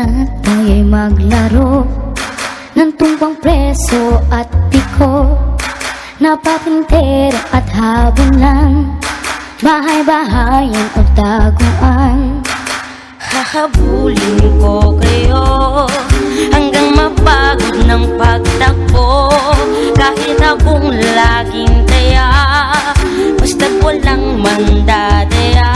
Tara, tayo'y maglaro ng tumbang preso at piko, na patintero at habulan, bahay-bahayan o taguan. Hahabulin ko kayo hanggang mapagod ng pagtakbo. Kahit akong laging taya, basta't walang mandadaya.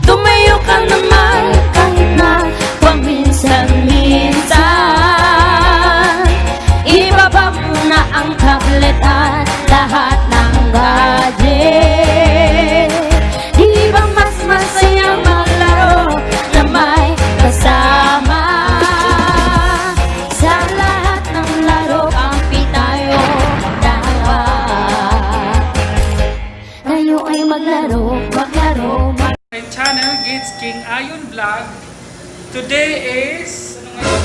Tumayo ka naman kahit na paminsan-minsan. Ibaba mo na ang tablet at lahat ng gadget. Di ba mas masaya maglaro na may kasama? Sa lahat ng laro, kampi tayo dalawa. Tayo ay maglaro, maglaro, My channel, Gates King Ayon Vlog. Today is, ano ngayon?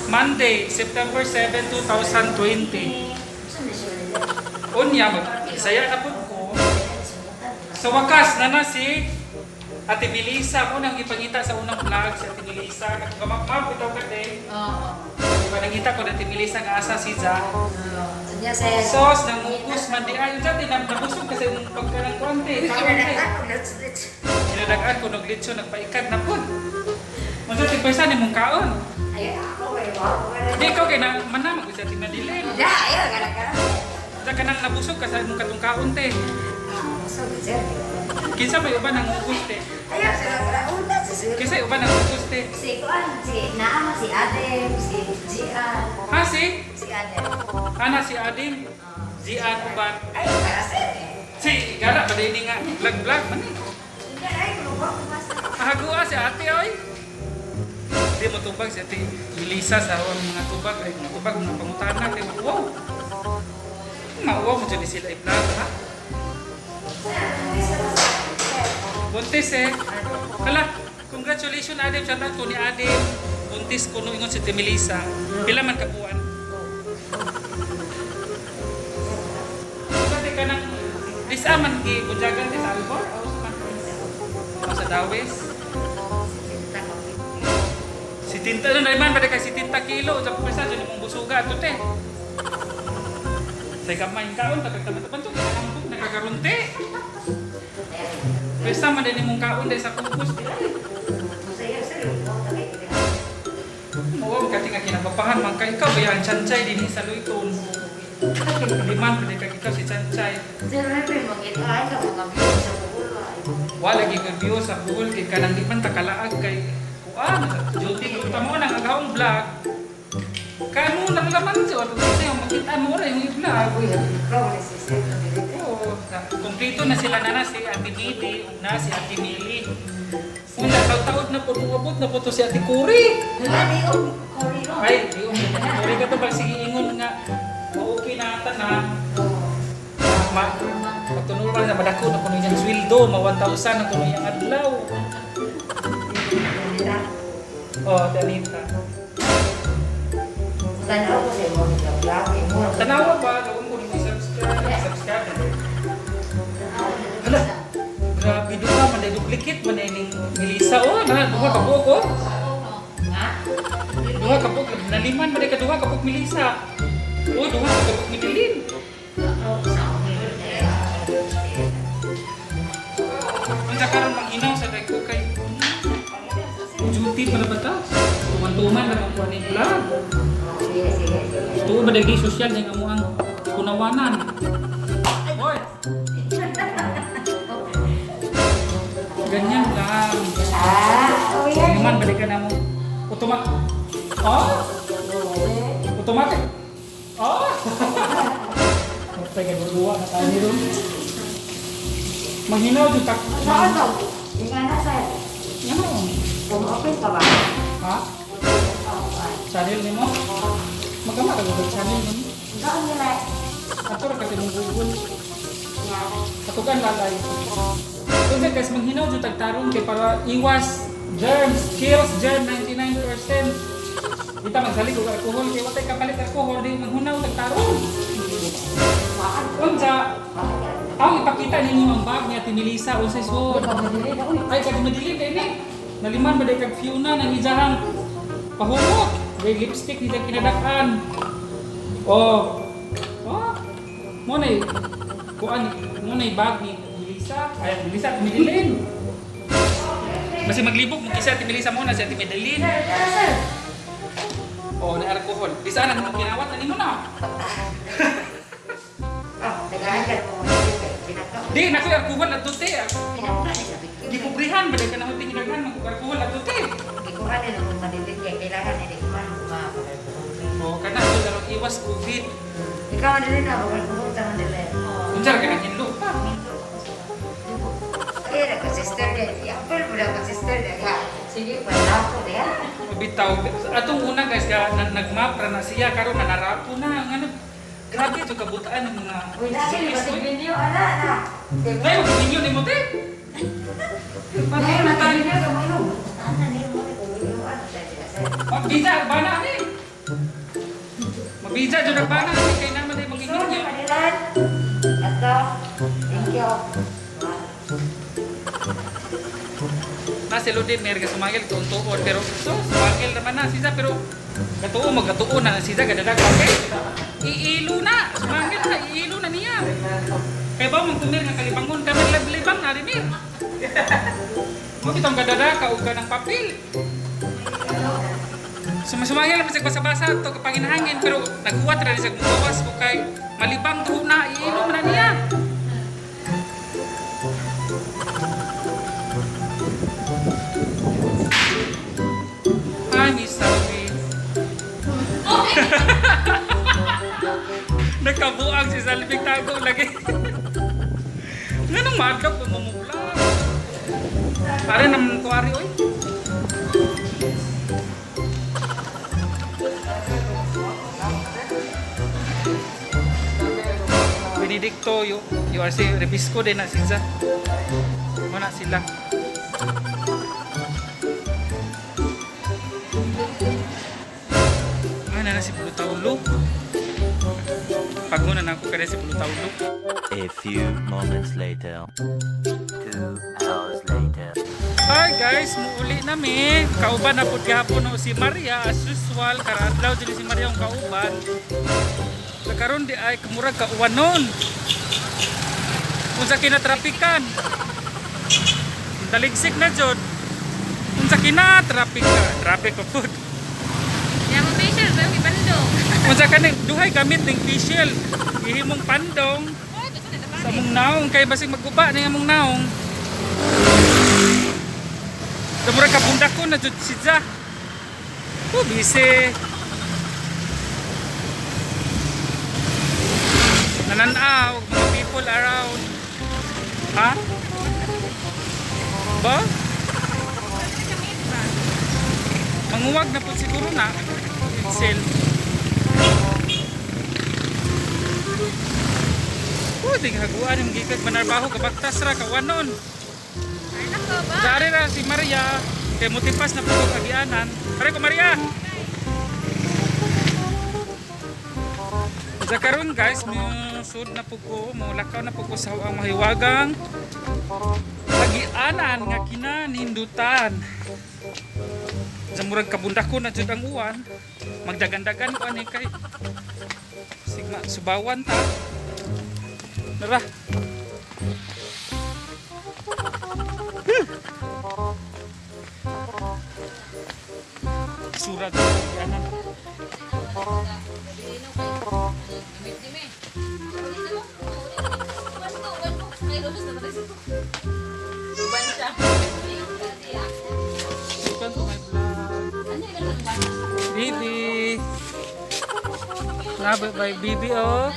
Monday, September 7, 2020. Unya, mag-isaya na po ko. Sa wakas, na na si Ate Melissa. Ako nang ipangita sa unang vlog, si Ate Melissa. Kamakmap, itaw ka din. Oo. Diba, nangita ko na Ate Melissa nga asa si Ja. Niya saya. Sos, nangugos man di ayon dyan, nabusog kasi nung pagka ng konti. Kaunti. Kinadagaan ko nog litso, nagpaikad na po. Unsa ti pwersa ni mong kaon? Ay, ako kay wa. Di ikaw kay na manamag sa ti madilim. Ya, ayo gara-gara. Sa kanang nabusog ka sa imong katong kaon te. So, sir. Kinsa may uban ang ugos te? Ayo sila una si Kinsa may uban ang ugos te? Si kuan, si Naama, si Adem, si Gian, Ha si? si Adem. Ana si Adim. Zian uban. Ayo gara sir. Si gara pa din nga vlog vlog man ni. Hindi ay lupa ko mas. Ahagua si ate oy. Di mo tubag si Ate Melissa sa ang mga tubag ay mga tubag mga pangutana kay wow. Mauwaw mo dyan ni sila i-vlog ha. Buntis eh. Hala, congratulations Adem. Shout out ko ni Adem. Buntis ko no ingon si Ate Melissa. Pila man kabuan? Dati ka nang Lisa man gi bunjagan ti sa Albor o sa man? O sa Dawes? Si Tinta, ano na man, pwede kay si Tinta kilo, sa pwesa, dyan mong busuga, ato te. Sa kamay, kaon, tagagtaman, banto, kinakambog, nagkakarunte. Pwesa man din mong kaon dahil sa kupos, di ay. Saya sir, lupa kay. Mawag ka nga kinapapahan, man ka ikaw, kaya ang chanchay din sa Luiton. Di man, pwede ka ikaw si chanchay. Sir, may mangita ay ka mga view sa Google. Wala gyud kag view sa Google kay kanang di man takalaag kay kuan duty ko tamo nang agahong vlog. Kamo nang laman siya ato sa yung makita mo ra yung i-vlog. Uy, ikaw ni si sir. Oo, kumpleto na sila na na si Ate Midi ug na si Ate Mili. Una taud-taud na po muabot na po to si Ate Kuri. Ate, oh, Cory, no? Ay, di mo Kuri ka to pag sige ingon nga okay na ata na ma pagtunol na madako na kuno iyang sweldo ma 1,000 na kuno iyang adlaw. Oh, Ate Anita. Tanaw ko sa imo vlog imo. Tanawa ba? Lagong ko nung subscribe. Subscribe na din. Hala! Grabe duha man duplicate man ning Melissa oh na duha ka buok oh. Duha ka buok naliman man ka duha ka buok Melissa. Oh, duha ka buok Medellin. Unsa karon manghinaw sa dagko kay duty pa na ba ta? Tuman-tuman lang ang kuha ni vlog. Sige, sige, sige. Tuo ba dagdi social ning amo ang kunawanan. Hoy. Ganyan lang. Ah, oh yan. Naman balikan na mo. Automatic. Oh? Automatic. Oh? Matay ka duwa na tayo ron. Manghinaw jud tak. Saan to? Yung nga sir. Ano? Kung-open ka ba? Ha? Channel nimo? Magkama ka Google channel nimo? Saan nila? Ato ra kasi mong Google. Katugan lalay. Unsa guys, manghinaw jud tag tarong kay para iwas germs, kills germ 99%. Di ta magsalig og alcohol kay watay kapalit alcohol di manghunaw tag tarong. Unsa ang ipakita ninyo ang bag ni Ate Melissa unsay suod. Ay kag madilim kay ni. Naliman ba day kag Fiona nang ijahang Pahumok. May lipstick nila kinadakan. Oh. Oh. Mo na kuan mo na bag ni Melissa. Ay, Melissa, Medellin. Basta maglibog mo kisa Ate Melissa mo na si Ate Medellin. Oh, na alcohol. Di sana mo kinawat na nimo na. Ah, tagaan ka mo. Pinaka. Di na ko alcohol adto te. Pinaka ni sabi ko. Gipobrihan ba ka na huting daghan mag alcohol adto te. Ikuha nila kung madilig kaya kailangan nila ikuha ma. Oh, kana ko karong iwas COVID. Ikaw ang dili na bawal ko sa dili. Unsa ra ka nang hinlo pa? Kaya ko sister kay yapel mo ko sister kaya. Sige, wala ko diya. Bitaw. Atong una guys ka nagmap ra na siya karon na narapo na ngano. Grabe ito kabutaan ng mga Uy, nasa Jeepneys, ni oy. video ana na. Ay, mag-video ni mo te. Ay, Patay. matindi ka mo. Ana ni mo ko video ana sa. Mabida ang bana ni. Mabida jud ang bana ni kay naman ay So, mag-video. Manilan. Ato. Thank you. Na si Ludin mer ka sumagil tuon tuon pero so sumagil naman na siya pero katuo magkatuo na siya gadadag okay. Iilo na, sumagil na iilo na niya. Kay ba mong kumir nga kalibangon ka man liblibang na rin mir. Mo bitong gadada ka og kanang papel. Sumasumangil naman sa basa-basa to kapanginahangin pero naghuwat ra sa mugawas ko kay malibang tuo na iilo man na niya. Hi, Miss Salvi. Nagkabuang si Salvi tago lagi. Nganong madlok pumumula? Pare naman ko ari oy. Benedicto, you, URC, Rebisco din na sila. Muna sila. Ay, na si Pulutaulo. Pagmuna na ako kaya si Pulutaulo. A few moments later. 2 hours later. Hi guys, muuli na mi. Kauban na pud gihapon no si Maria as usual karadlaw dili si Maria ang kauban. Karon di ay murag kauwanon. Unsa kinatrapikan? Taligsik na jud. Unsa kinatrapik ka? Traffic pa pud. Kaya mo facial, pero ibandong. Unsa kani duhay gamit ning face shield. Gihimong pandong sa among naong kay basig maguba na among naong. Sa murag kabundak ko na jud si Ja. Oh, busy. Nananaw mga people around. Ha? Ba? Manguwag na po siguro na. Itself. Oh, di haguan yung gikag manarbaho kabagtas ra kawanon. Ay, nako ba? Dari ra si Maria kay mutipas na po ang agianan. Pare ko Maria. Sa karon guys, mo sud na po ko, mo lakaw na po ko sa ang mahiwagang agianan nga kinanindutan. Sa murag kabundak ko na jud ang uwan, magdagandagan ko ani kay sigma subawan ta. Nara. Surat agianan. Welcome to my vlog. Bibi. Labi by Bibi oh.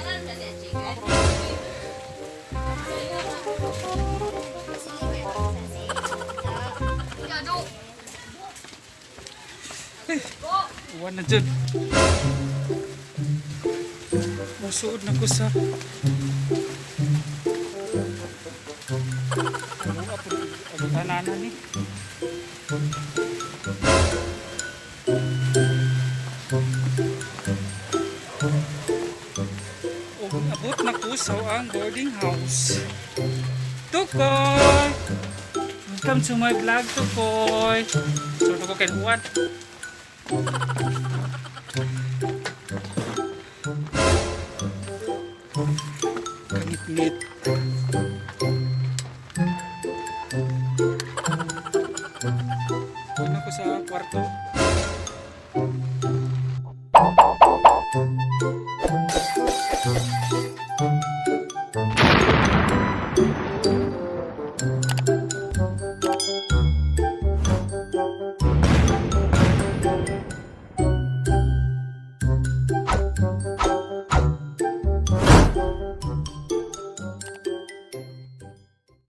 Uwan na dyan. Musuod na ko sa... Ano po? Agutanan ni. Ug abot na ko sa ang boarding house. Tukoy! Welcome to my vlog, Tukoy! So, ko kay Uwan. Kangit-ngit. Ano ko sa kwarto?